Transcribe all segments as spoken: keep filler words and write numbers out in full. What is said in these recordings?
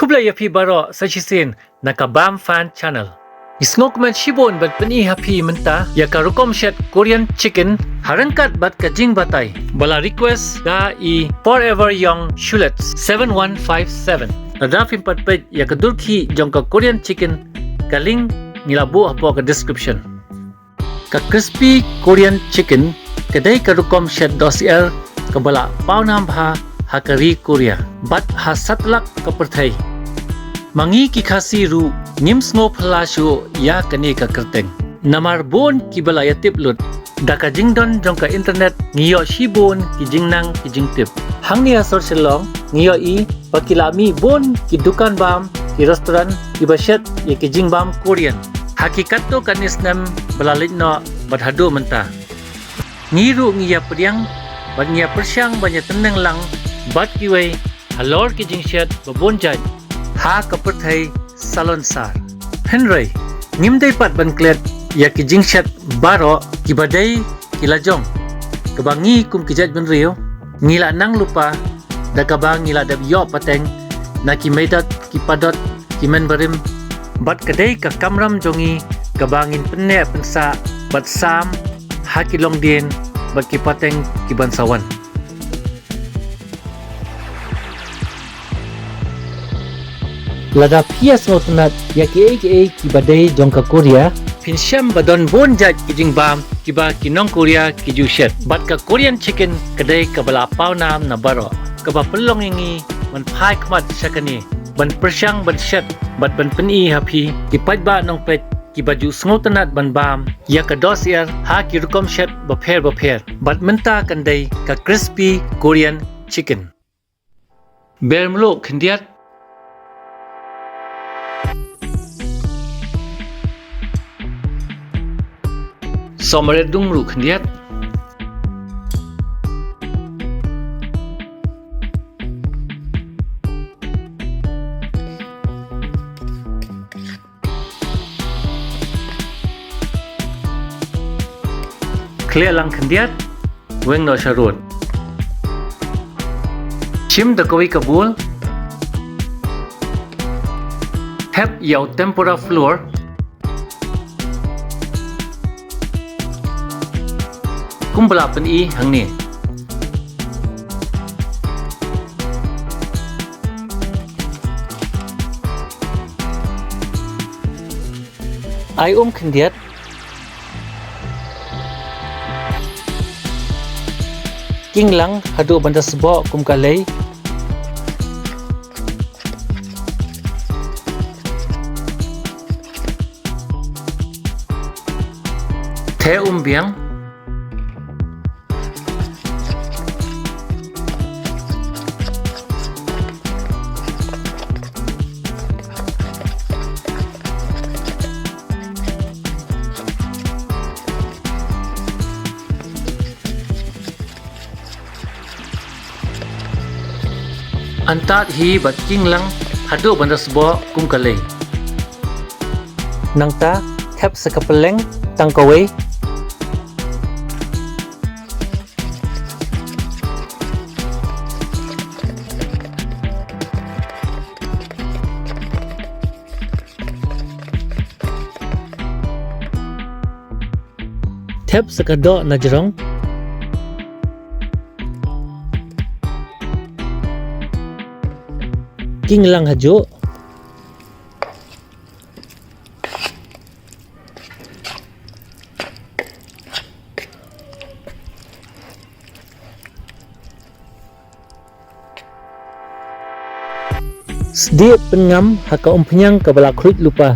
Khublei ïa phi baroh sa shisien na ka Bam Fan Channel. Ngi sngewkmen shibun ban pyni ha phi mynta ïa ka rukom shet Korean chicken ha ryngkat bad ka jingbatai ba la request da i Forever Young Shulets seven one five seven. Lada phim pat peit ïa ka dur khih jong ka Korean chicken, ka link ngi la buh hapoh ka description. Ka crispy Korean chicken ka dei ka rukom shet dohsyiar kaba la pawnam bha ha ka ri Korea bad ha satlak ka pyrthei. Ma ngi ki Khasi ruh ngim sngewphylla shuh ïa kane ka kyrteng. Namar bun kiba la ïatip lut. Da ka jingdon jong ka internet ngi ïoh shibun ki jingnang ki jingtip. Hangne ha sor Shillong ngi ïohi ba ki la mih bun ki dukan bam, ki restaurant kiba shet ïa ki jingbam Korean. Ha ki katto katne snem ba la leit noh bad haduh mynta. Ngi ruh ngi ïa pdiang bad ngi ïa pyrshang ban ïa tynning lang bad kiwei halor ki jingshet ba bun jait ha ka pyrthei salonsar. Hynrei ngim dei pat ban klet ïa ki jingshet baroh kiba dei ki lajong kaba ngi kum ki jaitbynriew ngi la nang lypa da kaba ngi la dep ïoh pateng na ki meidot, ki padot, ki mynbarim. Bad ka dei ka kamram jong ngi kaba ngin pynneh pynsah bad sam ha ki longdien bad ki pateng kiban sa wan. Lada phi ïa sngewtynnat ïa kiei kiei kiba dei jong ka Korea, phin shem ba don bun jait ki jingbam kiba ki nong Korea ki ju shet. Bad ka Korean chicken ka dei kaba la pawnam na baroh, kaba pynlong ïa ngi ban phai khmat sha kane ban pyrshang ban shet bad ban pyni ha phi ki paidbah nongpeit kiba ju sngewtynnat ban bam ïa ka dohsyiar ha ki rukom shet bapher bapher. Bad mynta kan dei ka crispy Korean chicken. Ber mluh khyndiat. Sohmaret dung ruh khyndiat. Khleh lang khyndiat, weng noh sha rud. Shim da kawei ka bowl. Thep ïa u tempura flour. Kumba la pyni hangne. Ai um khyndiat. King lang haduh ban da sboh kum ka lei. Thep um biang. Antad hi bad king lang haduh ban da sboh kum ka lei. Nangta thep sa ka pylleng tang kawei. Thep sa ka doh na jrong. King lang hajuh. Sdieh pynngam ha ka umphniang kaba la khluit lypa.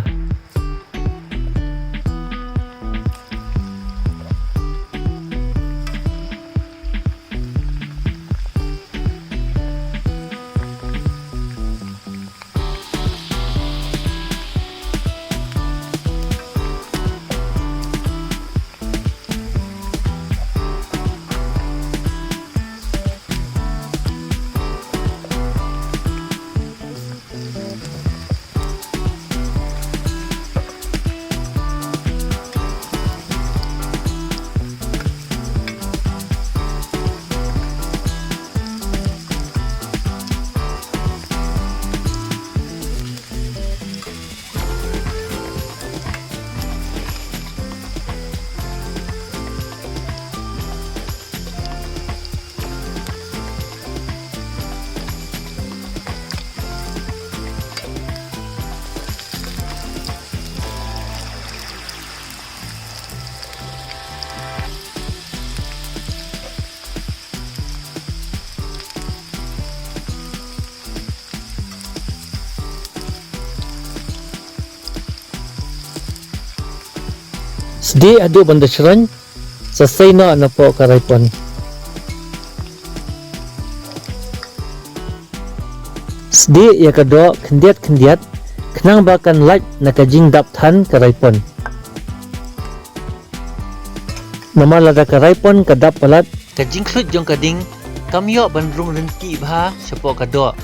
Sdieh haduh ban da shroin, sa sei noh napoh ka raipon. Sdieh ïa ka doh khyndiat khyndiat, khnang ba kan lait na ka jingdap than ka raipon. Namar lada ka raipon ka dap palat, ka jingkhluit jong ka ding kam ïoh ban rung ryntih bha shapoh ka doh,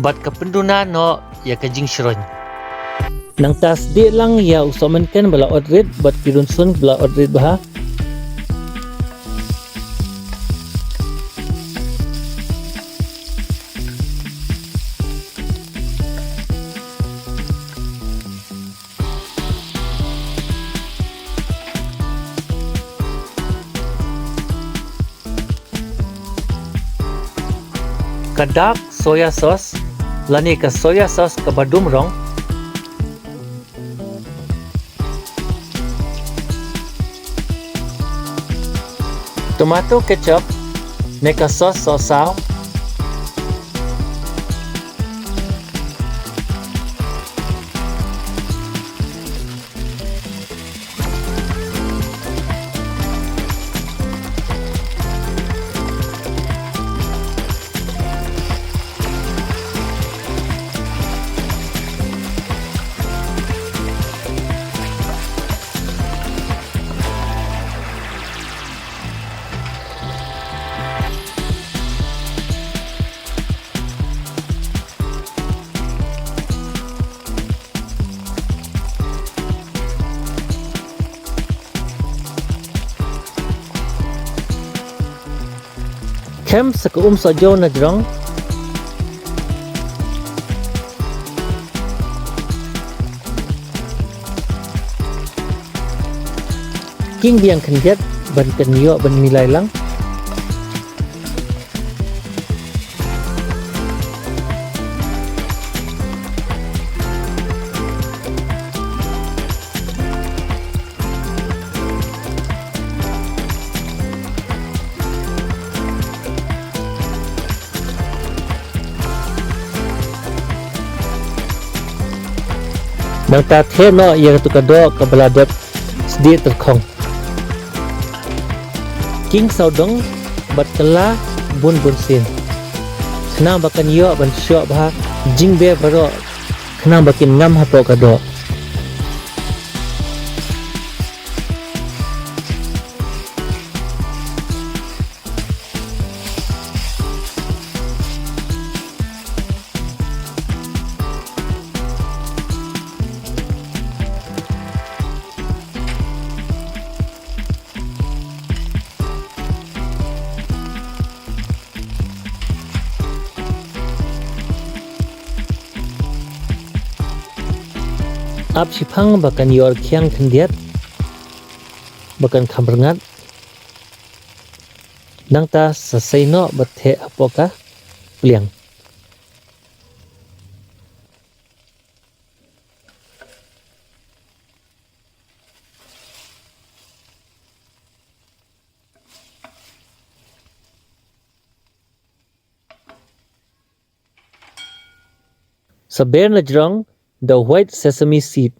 bad ka pynduna noh ïa ka jingshroin. Nangta sdieh lang ïa u sohmynken ba la ot rit bad ki rynsun ba la ot rit bha. Ka dark soya sauce lane ka soya sauce kaba dum rong. Tomato ketchup ne ka sauce sohsaw. Khem sa ka um sohjaw na jrong. King biang khyndiat ban kan ïoh ban milai lang. Nangta theh noh ïa katu ka doh kaba la dep sdieh tyrkhong. King sawdong bad kylla bun bun sien. Khnang ba kan ïoh ban shoh bha jingbe baroh, khnang ba kin ngam hapoh ka doh. Ap shiphang ba kan ïoh rkhiang khyndiat, ba kan kham rngat. Nangta sa sei noh bad theh hapoh ka pliang. Sa ber na jrong da white sesame seed.